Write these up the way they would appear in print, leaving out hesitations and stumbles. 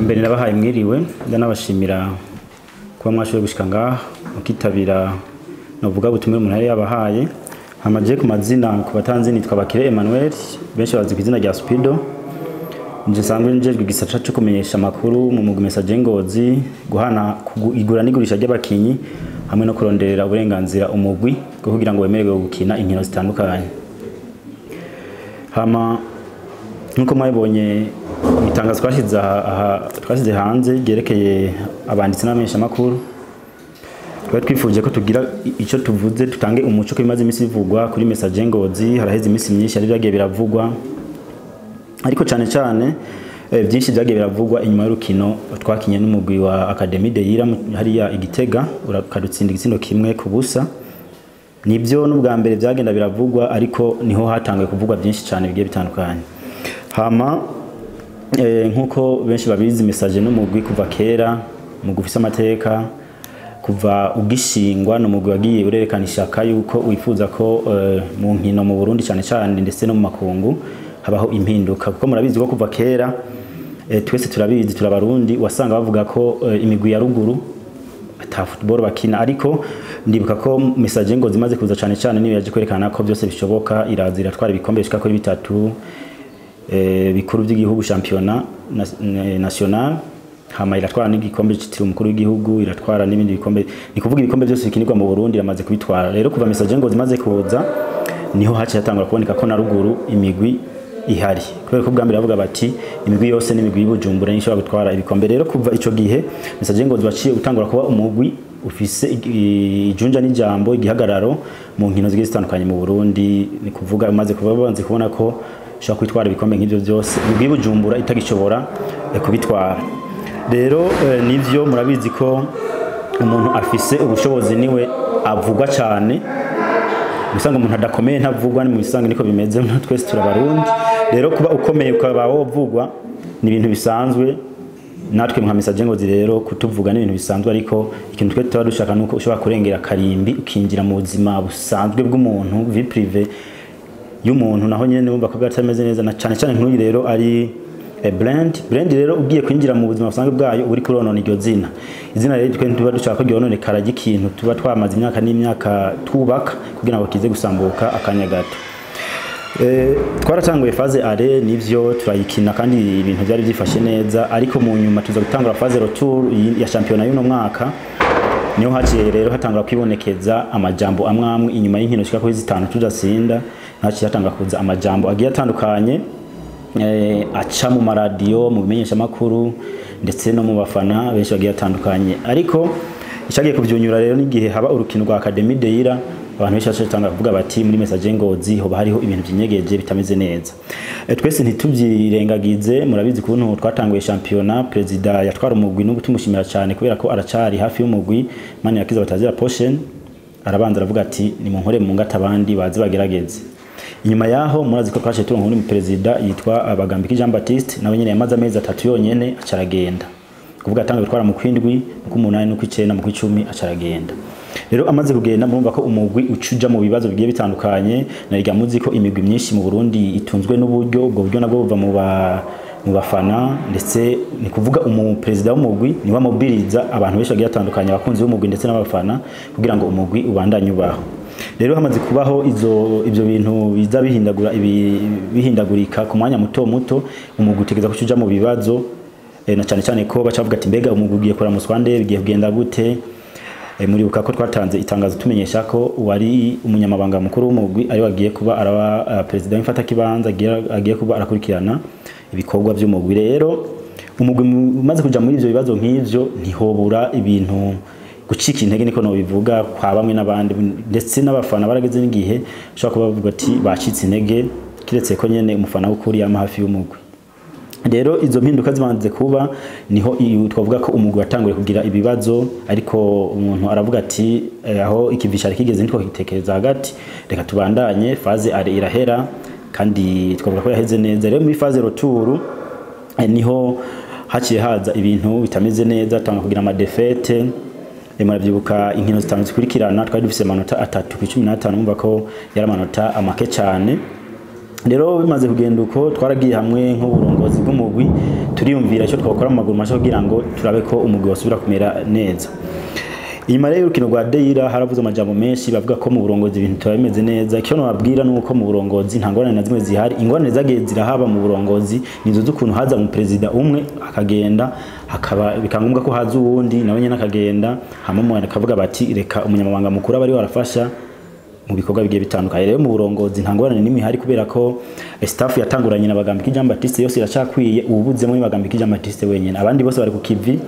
Mbere nabahaye mwiriwe, ndanabashimira kuba mwashoboye gushika ngaha mukitabira novuga butumire umuntu yari yabahaye. Hamaje ku mazina, ku batanzi, nitwa Bakire Emmanuel, benshi bazi ku izina rya Spido. Nje sanzwe njejwe igisata cyo kumenyesha amakuru mu mugwi Messager Ngozi, guhana igura n'igurisha ry'abakinyi hamwe no kuronderera uburenganzira umugwi bwo kugira ngo wemererwe gukina inkino zitandukanye. Hama nkuko mwabibonye mu itangazo twashize aha, twashyize hanze ryerekeye abanditsi n'abamenyeshamakuru, twari twifuje ko tugira icyo tuvuze, tutange umuco ko bimaze iminsi bivugwa kuri Messager Ngozi. Haraheze iminsi myinshi ari byagiye biravugwa, ariko cyane cyane byinshi byagiye biravugwa inyuma y'urukino twakinye n'umugwi wa Académie de Yira hariya Igitega, urakadutsinda igitsindo 1-0. Nibyo, n'ubwa mbere byagenda biravugwa, ariko niho hatanguye kuvugwa byinshi cyane bigiye bitandukanye. Hama nkuko benshi babizi, Messager n'umugwi kuva kera, umugwi ufise amateka kuva ugishingwa. N'umugwi wagiye urerekana ishaka yuko wifuza ko mu nkino mu Burundi cyane cyane ndetse no mu makungu habaho impinduka, kuko murabizi ko kuva kera, twese turabizi, turabarundi, wasanga bavuga ko imigwi ya ruguru ata football bakina. Ariko ndibuka ko Messager Ngozi imaze kuza, cyane cyane niyo yaje kwerekana ko byose bishoboka, iraza iratwara ibikombe bishika kuri bitatu bikuru by'igihugu, championnat national, hama iratwara n'igikombe citiriwe umukuru w'igihugu, iratwara n'ibindi bikombe. Ni kuvuga ibikombe byose bikinirwa mu Burundi iramaze kubitwara. Rero kuva Messager Ngozi imaze kuza, niho haciye hatangura kuboneka ko na ruguru imigwi ihari, kubera ko ubwa mbere bavuga bati imigwi yose n'imigwi y'Ibujumbura niyo ishobora gutwara ibikombe. Rero kuva ico gihe Messager Ngozi waciye utangura kuba umugwi ufise ijunja n'ijambo, igihagararo mu nkino zigiye zitandukanye mu Burundi. Ni kuvuga umaze kuba banze kubona ko ushobora kwitwara ibikombe nk'ivyo byose, imigwi y'Ibujumbura itagishobora kubitwara. Rero nivyo, murabizi ko umuntu afise ubushobozi niwe avugwa cyane, usanga umuntu adakomeye ntavugwa. Ni mu bisanzwe, niko bimeze, twese turabarundi. Rero kuba ukomeye ukaba wovugwa ni ibintu bisanzwe. Natwe nka Messager Ngozi rero kutuvuga ni ibintu bisanzwe, ariko ikintu twe tuba dushaka nuko ushobora kurengera karimbi ukinjira mu buzima busanzwe bw'umuntu, vie privée y'umuntu, naho nyene wumva ko bwatameze neza, na cyane cyane nk'uyu rero ari brand. Brand rero ugiye kwinjira mu buzima busanzwe bwayo uri kuronona iryo zina. Izina rero twe tuba dushaka ko ryononekara ry'ikintu tuba twamaze imyaka n'imyaka twubaka kugira ngo kize gusambuka akanya gato. Twaratanguye phase aller, nivyo, turayikina kandi ibintu byari byifashe neza, ariko mu nyuma tuza gutangura phase retour ya championnat y'uno mwaka. Niho haciye rero hatangura kwibonekeza amajambo amwe amwe. Inyuma y'inkino shika kuri zitanu tudasinda, haciye hatangura kuza amajambo agiye atandukanye, aca mu maradiyo, mu bimenyeshamakuru ndetse no mu bafana benshi bagiye atandukanye. Ariko icagiye kuvyunyura rero n'igihe haba urukino rwa Académie de Yira, abantu benshi baciye batangura kuvuga bati muri Messager Ngozi hoba hariho ibintu vyinyegeje bitameze neza. Twese ntituvyirengagize, murabizi kuntu twatanguye championnat, président yatwara umugwi, n'ubu tumushimira cyane kubera ko aracari hafi y'umugwi, Mani yakiza batazira Potion, arabanza aravuga ati nimunkore mu ngata, abandi baze bagerageze. Inyuma yaho murazi ko twaciye turonka undi président yitwa Abagambiki Jean Baptiste, nawe nyene yamaze amezi 3 yonyene acaragenda, kuvuga atanga gutwara mu kwindwi, mu kumunani, no kwicenda, mu kwicumi acaragenda. Rero amaze kugenda, murumva ko umugwi ucuja mu bibazo bigiye bitandukanye. Nariga muzi ko imigwi myinshi mu Burundi itunzwe n'uburyo, ubwo buryo nabwo buva mu bafana, ndetse ni kuvuga umuperezida w'umugwi niwe amobiriza abantu benshi bagiye batandukanye, abakunzi b'umugwi ndetse n'abafana, kugira ngo umugwi ubandanye ubaho. Rero hamaze kubaho izo ibyo bintu biza bihindagura bihindagurika ku mwanya muto muto, umugwi utegeza kucuja mu bibazo, na cyane cyane ko bacavuga ati mbega umugwi ugiye kuramuswa nde, bigiye kugenda gute? Muribuka ko twatanze itangazo tumenyesha ko uwari umunyamabanga mukuru w'umugwi ari wagiye kuba araba perezida w'imfatakibanza, agiye kuba arakurikirana ibikorwa by'umugwi. Rero umugwi umaze kuja muri ivyo bibazo nk'ivyo, ntihobura ibintu gucika intege, niko no bivuga, kwa bamwe n'abandi, ndetse n'abafana barageze n'igihe ushobora kuba bavuga ati bacitse intege, kiretse ko nyene umufana w'ukuri yama hafi y'umugwi. Rero izo mpinduka zibanze kuba, niho twavuga ko umugwi watanguye kugira ibibazo. Ariko umuntu aravuga ati aho ikivi cari kigeze nitwo kitekereza hagati, reka tubandanye. Phase aller irahera kandi twavuga ko yaheze neza. Rero muri phase retour niho haciye haza ibintu bitameze neza, tanga kugira ama défaites. Murabyibuka inkino zitanu zikurikirana twari dufise amanota 3 ku 15, mumva ko yari amanota amake cyane. Rero bimaze kugenda uko, twaragiye hamwe nk'uburongozi bw'umugwi, turiyumvira icyo twakora mu maguru mashya kugira ngo turabe ko umugwi wasubira kumera neza. Inyuma rero y'urukino rwa Deira haravuze amajambo menshi bavuga ko mu burongozi ibintu tuba bimeze neza. Icyo nababwira ni uko mu burongozi nta ngorane na zimwe zihari. Ingorane zagiye zirahaba mu burongozi nizo z'ukuntu haza mu perezida umwe akagenda, hakaba bikangombwa ko haza uwundi nawe nyene akagenda, hama mu akavuga bati reka umunyamabanga mukuru aba ariwe arafasha mu bikorwa bigiye bitandukanye. Rero mu burongozi nta ngorane n'imwe ihari, kubera ko staff yatanguranye na Bagambiki Jean Baptiste yose iracakwiye, ubuzemo ni Bagambiki Jean Baptiste wenyene, abandi bose bari ku kivi,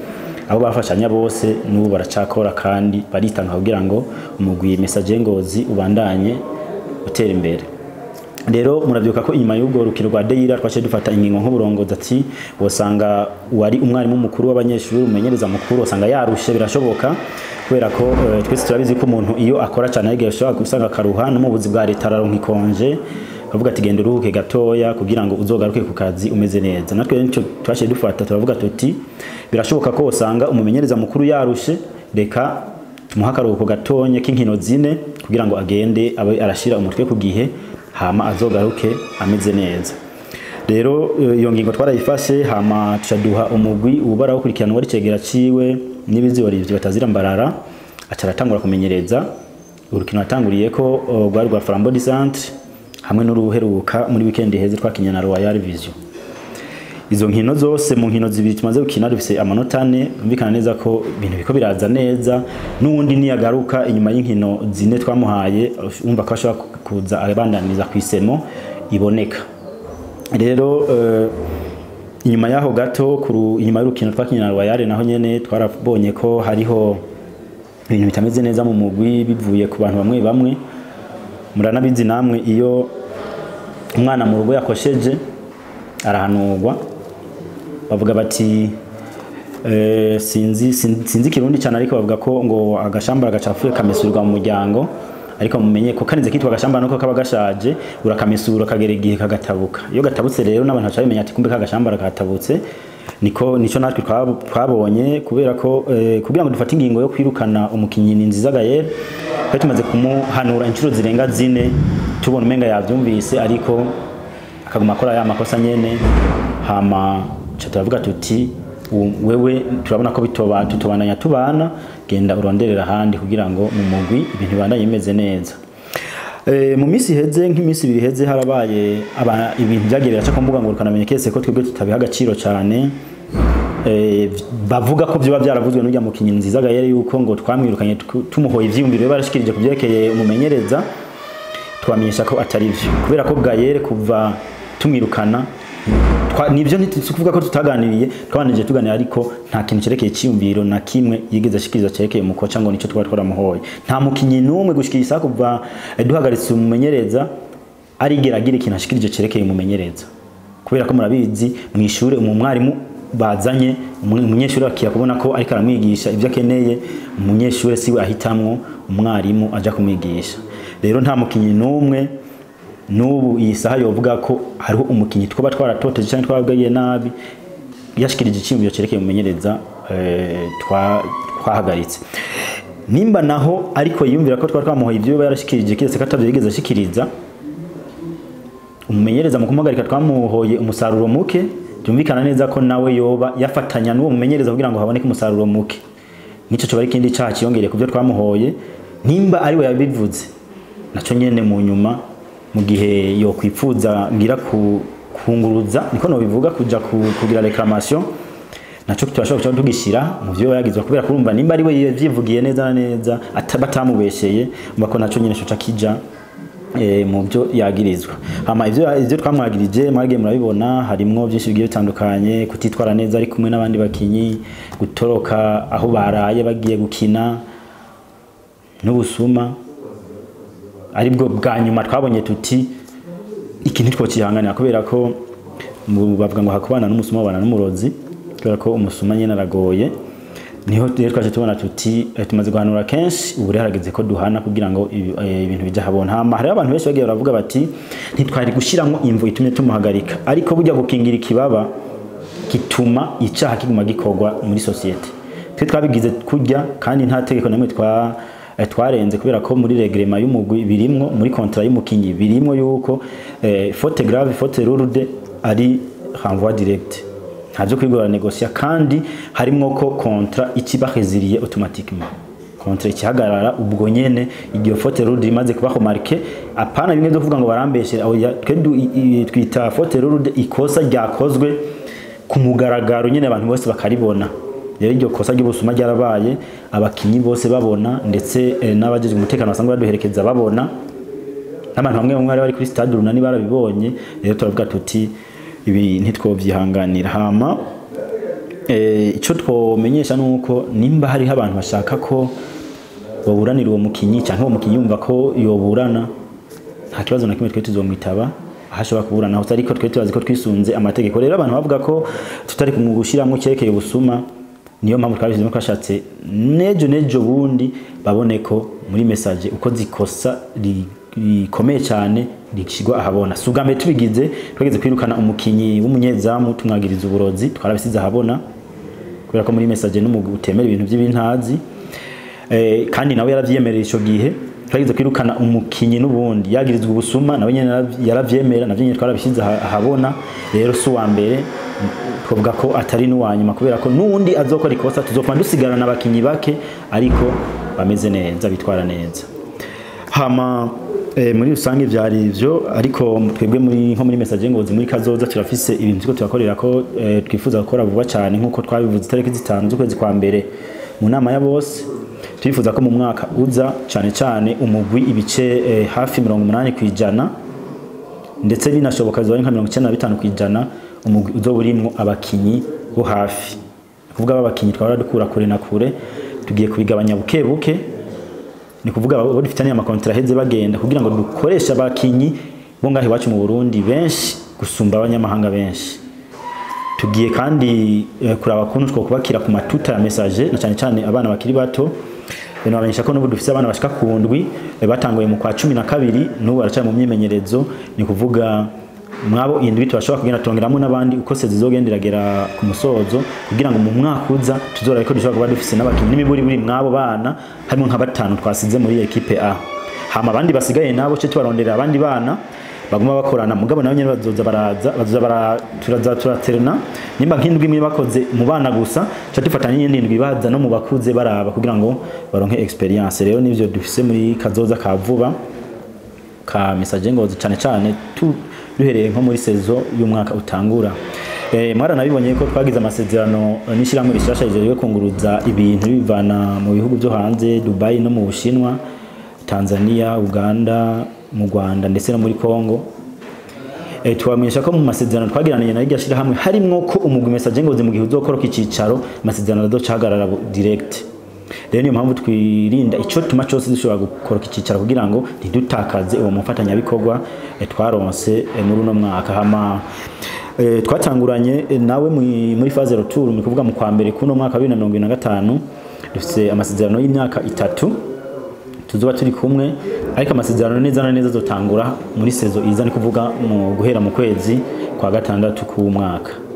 abo bafashanya bose n'ubu baracakora kandi baritanga kugira ngo umugwi Messager Ngozi ubandanye utera imbere. Rero muravyuka ko inyuma y'ubwo rukino rwa Deira twaciye dufata ingingo nk'uburongozi ati wosanga wari umwarimu mukuru w'abanyeshuri, umumenyereza mukuru, wasanga yarushe, birashoboka kubera ko twese turabizi ko umuntu iyo akora cyane agiye ashobora gusanga akaruha, no mu buzi bwa leta araronka ikonje, bavuga ati genda uruhuke gatoya kugira ngo uzogaruke ku kazi umeze neza. Natwe nico twaciye dufata, turavuga tuti birashoboka ko usanga umumenyereza mukuru yarushe, reka tumuhe akaruhuko gatonya k'inkino zine kugira ngo agende abe arashira umutwe ku gihe, hama azogaruke ameze neza. Rero iyo ngingo twarayifashe, hama tucaduha umugwi ubara ukurikirana wari cegera ciwe n'ibizi wari batazira mbarara, aca aratangura kumenyereza. Urukino atanguriye ko rwari rwa Flambeau du Centre hamwe n'uruheruka muri weekend iheze twakinye na Royal Vision. Izo nkino zose mu nkino zibiri tumaze gukina dufise amanota 4, bumvikana neza ko ibintu biko biraza neza. N'uwundi niyagaruka inyuma y'inkino zine twamuhaye, umva ko ashobora kuza abandaniza kwisemo iboneka. Rero inyuma yaho gato, inyuma y'urukino twakinye na Royal, naho nyene twarabonye ko hariho ibintu bitameze neza mu mugwi bivuye ku bantu bamwe bamwe. Muranabizi namwe, iyo umwana mu rugo yakosheje arahanurwa, bavuga bati sinzi kirundi cyane, ariko bavuga ko ngo agashambara gacafuye kamesurwa mu muryango. Ariko mumenye ko karinze kitwa agashambara nuko kaba gashaje, urakamesura kagera igihe kagatabuka. Iyo gatabutse rero n'abantu baca bamenya ati kumbe kagashambara katabutse. Niko nico natwe twabonye, kubera ko kugira ngo dufate ingingo yo kwirukana umukinyi ni Nziza Gael, twari tumaze kumuhanura inshuro zirenga 4, tubona umenga yavyumvise ariko akaguma akora ya makosa nyene. Hama turavuga tuti wewe turabona ko bitoba tutobandanya tubana, genda uronderera ahandi kugira ngo mu mugwi ibintu bibandanye bimeze neza. Mu minsi iheze, nk'iminsi ibiri iheze, harabaye ibintu byagiye biraca ku mbuga ngurukana kese ko twebwe tutabiha agaciro cyane. Bavuga ko byoba byaravuzwe n'urya mukinyi Nziza Gael yuko ngo twamwirukanye tumuhoye ivyiyumviro barashikirije kuvyerekeye umumenyereza. Twamenyesha ko atari vyo, kubera ko Gael kuva tumwirukana nivyo ntitukuvuga ko tutaganiriye, twabanije tuganira, ariko nta kintu cerekeye iciyumviro na kimwe yigeze ashikiriza cerekeye umukoca ngo nico twari twaramuhoye. Nta mukinyi n'umwe gushikiriza kuva duhagaritse umumenyereza arigera agira ikintu ashikirije cerekeye umumenyereza, kubera ko murabizi mu ishure umwarimu bazanye umunyeshuri akiya kubona ko ariko aramwigisha ibyo akeneye, umunyeshuri siwe ahitamwo umwarimu aja kumwigisha. Rero nta mukinyi n'umwe n'ubu iyi saha yovuga ko hariho umukinyi twoba twaratoteje cyangwa twabwiye nabi yashikirije iciyumviro cerekeye umumenyereza twahagaritse. Nimba naho ariko yiyumvira ko twari twamuhoye ibyo yarashikirije kiretse ko atavyo yigeze ashikiriza, umumenyereza mu kumuhagarika twamuhoye umusaruro muke, byumvikana neza ko nawe yoba yafatanya n'uwo mumenyereza kugira ngo haboneke umusaruro muke. Nico cyo bari kindi caha ciyongereye kubyo twamuhoye. Nimba ari we yabivuze naco nyene mu nyuma mu gihe yo kwipfuza ngira kunguruza, niko no bivuga, kuja kugira reclamation, naco turashobora kuca tugishira mu byo yagizwe, kubera kurumva nimba ari we yivyivugiye neza na neza batamubesheye, umva ko naco nyene coca kija mu byo yagirizwa. Hama ivyo twamwagirije mwagiye murabibona, harimwo byinshi bigiye bitandukanye, kutitwara neza ari kumwe n'abandi bakinyi, gutoroka aho baraye bagiye gukina, n'ubusuma aribwo bwa nyuma twabonye tuti ikintu twocihanganira, kubera ko bavuga ngo hakubana n'umusuma bana n'umurozi, kubera ko umusuma nyene aragoye. Niho rero twaje tubona tuti tumaze guhanura kenshi, ubu rero harageze ko duhana kugira ngo ibintu bija habona. Hama hariho abantu benshi bagiye baravuga bati ntitwari gushiramwo imvo itumye tumuhagarika, ariko burya gukingira ikibaba gituma icaha kiguma gikorwa muri societe. Twe twabigize kurya kandi nta tegeko namwe Twarenze kubera ko muri règlement y'umugwi birimwo, muri contrat y'umukinyi birimwo yuko faute grave, faute lourde ari renvoi direct, ntavyo kwigora négocier. Kandi harimwo ko contrat ikiba résilié automatiquement, contrat ikihagarara ubwo nyene igihe faute lourde imaze kuba remarqué. Apana bimwe byo kuvuga ngo barambeshe, oya. Twe twita faute lourde ikosa ryakozwe ku mugaragaro nyene, abantu bose bakaribona. Rero iryo kosa ry'ubusuma ryarabaye, abakinyi bose babona, ndetse n'abajejwe umutekano basanzwe baduherekeza babona, n'abantu bamwe bamwe bari bari kuri stade Urunani barabibonye. Rero turavuga tuti ibi ntitwovyihanganira. Hama ico twomenyesha nuko nimba hariho abantu bashaka ko boburanira uwo mukinyi, canke uwo mukinyi yumva ko yoburana, nta kibazo na kimwe, twe tuzomwitaba aho ashobora kuburana hose. Ariko twe turazi ko twisunze amategeko. Rero abantu bavuga ko tutari kumugushiramwo cyerekeye ubusuma, niyo mpamvu twabishizemo. Twashatse nejo nejo bundi babone ko muri Messager uko zikosa rikomeye cyane rishigwa ahabona. Si ubwa mbere tubigize. Twageze kwirukana umukinyi w'umunyezamu tumwagiriza uburozi, twarabisize ahabona, kubera ko muri Messager n'umugwi utemera ibintu by'ibintazi. Kandi nawe yaravyemereye ico gihe. Twageze kwirukana umukinyi n'ubundi yagirizwa ubusuma, nawe nyene yaravyemera, navyo nyene twarabishyize ahabona. Rero si uwa mbere, twavuga ko atari n'uwa nyuma, kubera ko n'uwundi azokora ikosa tuzopfa dusigarana abakinyi bake ariko bameze neza, bitwara neza. Hama muri rusange vyari ivyo. Ariko twebwe muri nko muri Messager Ngozi, muri kazoza turafise ibintu turiko turakorera ko twifuza gukora vuba cyane. Nkuko twabivuze itariki 5 z'ukwezi kwa mbere mu nama ya bose, turifuza ko mu mwaka uza cyane cyane umugwi ibice hafi 80%, ndetse binashoboka bizoba ari nka 95%, umugwi uzoba urimwo abakinyi bo hafi. Ni kuvuga abakinyi twahora dukura kure na kure tugiye kubigabanya buke buke. Ni kuvuga abo dufitaniye ama contrats aheze bagenda, kugira ngo dukoreshe abakinyi bo ngaho iwacu mu Burundi benshi gusumba abanyamahanga benshi. Tugiye kandi kuraba kuntu twokubakira ku matuta ya Messager, na cyane cyane abana bakiri bato. Nabamenyesha ko n'ubu dufise abana bashika ku ndwi batanguye mu kwa 12, n'ubu baracari mu myimenyerezo. Ni kuvuga mwabo indwi turashobora kugenda turongeramo n'abandi uko saison izogenda iragera ku musozo, kugira ngo mu mwaka uza tuzorabe ko dushobora kuba dufise n'abakinyi n'imiburi buri mwabo bana harimo nka batanu twasize muri équipe A. Hama abandi basigaye nabo ce tubarondera abandi bana baguma bakorana, mugabo nabo nyene bazoza baraza, bazoza bara turaza turaterna. Nimba nk'indwi imwe bakoze mu bana gusa, ca dufatanya n'iyindi ndwi baza no mu bakuze baraba, kugira ngo baronke expérience. Rero nivyo dufise muri kazoza ka vuba ka Messager Ngozi, cane cane tu duhereye nko muri saison y'umwaka utangura. Mwaranabibonye ko twagize amasezerano n'ishyirahamwe rishasha rijejwe kunguruza ibintu bivana mu bihugu byo hanze, Dubai no mu Bushinwa, Tanzania, Uganda, mu Rwanda ndetse no muri Congo. Twamenyesha ko mu masezerano twagiraniye na iryo shyirahamwe harimwo ko umugwi Messager Ngozi mu gihe uzokoroka icicaro, amasezerano azocahagarara direct. Rero niyo mpamvu twirinda ico tuma cose dushobora gukoroka icicaro, kugira ngo ntidutakaze uwo mufatanyabikorwa twaronse muri uno mwaka. Hama twatanguranye nawe muri phase retour, ni kuvuga mu kwa mbere kuno mwaka wa 2025. Dufise amasezerano y'imyaka 3 tuzoba turi kumwe, ariko amasezerano neza na neza azotangura muri saison iza, ni kuvuga mu guhera mu kwezi kwa gatandatu k'umwaka.